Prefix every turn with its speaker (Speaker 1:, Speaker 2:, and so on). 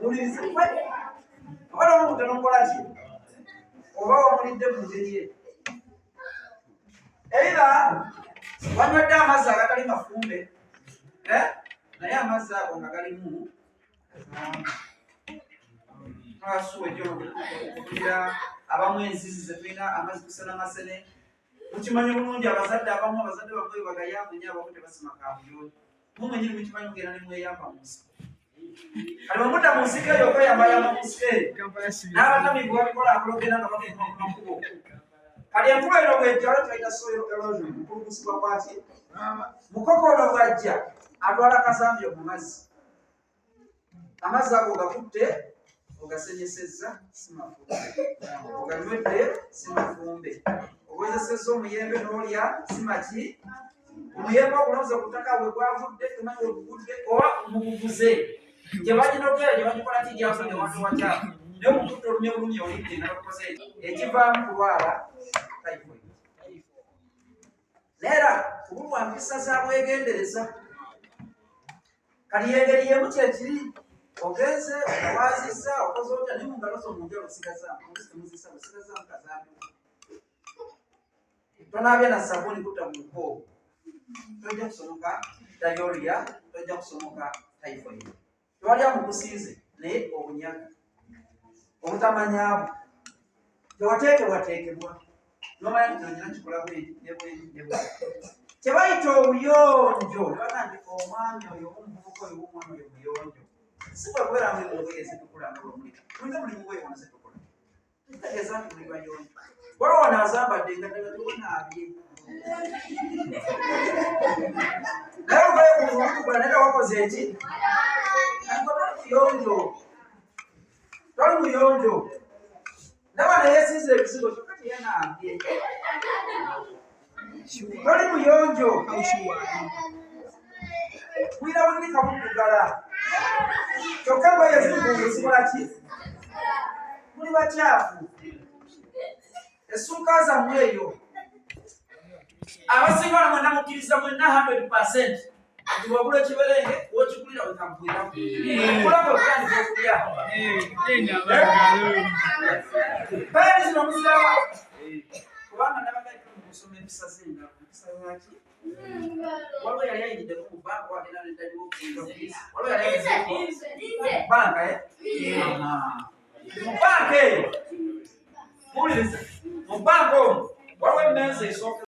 Speaker 1: Wuliriza, oba nomukutte nomukola ki, oba wamulidde mu ngeri ye. Either wanywedde amazzi agatali mafumbe, eh? Naye amazzi ago nga galimu asuwejokugira abamu enzizi zetulina amazzi tusena masene. Mukimanyi bulungi abazadde abamu, abazadde bamwe bagayaavu nnyo, abamu tebasima kabuyonjo. Mumwenyini mukimanyi, mugenda nemweyamba mu nsiko. Kati bwemudda mu nsiko eyo okweyambayamba mu nsiko eyo n'abatamiivu babikola, akulogera nga bafuma ku makubo. Kati enkuba eno bwejja, waliwo kyebayita soil erosion, okulugusibwa kwaki mukoko ono bwajja atwala kazambyo mu mazzi. Amazzi ago gakutte ogasenyesezza, si mafumbe. Oganywedde, si mafumbe. Okozesezza omuyembe n'olya, si maki. Omuyembe ogulonze ku ttaka we gwavudde, tumanyi wegugudde oba muguguze gye baginogera, gye bagikola ki, gyavudde wantu wakyafu, naye omukutte olumye bulumi, olidde nga bakukoze ekivaamu kulwala typhoid. Naye era kubulwa mpisa za bwegendereza. Kati yengeri yemu kyekiri, ogenze owaazizza, okoze otya, naye mu ngalo zo munjalo osigazaamu, olusi temuzisa, osigazaamu kazambi. Tonaabye na sabuni kutta mu nkoobo, tojja kusomoka diarrhea, tojja kusomoka typhoid. Tewali amukusiize, naye obunyaga, obutamanyaabwo, tewateekebwateekebwa nomanya nti nonyina kikola bwenti ne bwenti ne bwenti, kyebayita obuyonjo. Nebaga nti omwami oyo, omuvubuka oyo, omwana oyo muyonjo. Si bwe kubeera muli mungoye ezitukula nga bwemuli mulina, muli mungoye wano zitukula, kitegeeza nti muli bayonjo. Waliwo wano azambadde nga ddala tewonaabye, naye olugoye kulutukula, naye wakoze eki? Toli muyonjo, toli muyonjo. Ndaba neyesiiza ebizigo, kyokka teyanaabye. Toli muyonjo, wira buliri kabuddugala, kyokka engoye ziri kungulu zikola ki? Muli bakyafu. Essuuka zammwe eyo, abasinga wano mwenna mukkiriza mwenna 100% nti wagula ekiberenge, wokigulira wekaggweraku, kulaba otandika okulya payani zino muziraba, kubanga nabagaito mukusoma empisa z'engalo. Empisa zaki? Waliwo yali ayingiddeko mu banka, wagenda neddaliwo, waliwo yali ayingiddeko banka, eh? Mu banka eyo, muwuliriza, mu banka omwo waliwo emmeeza esooka.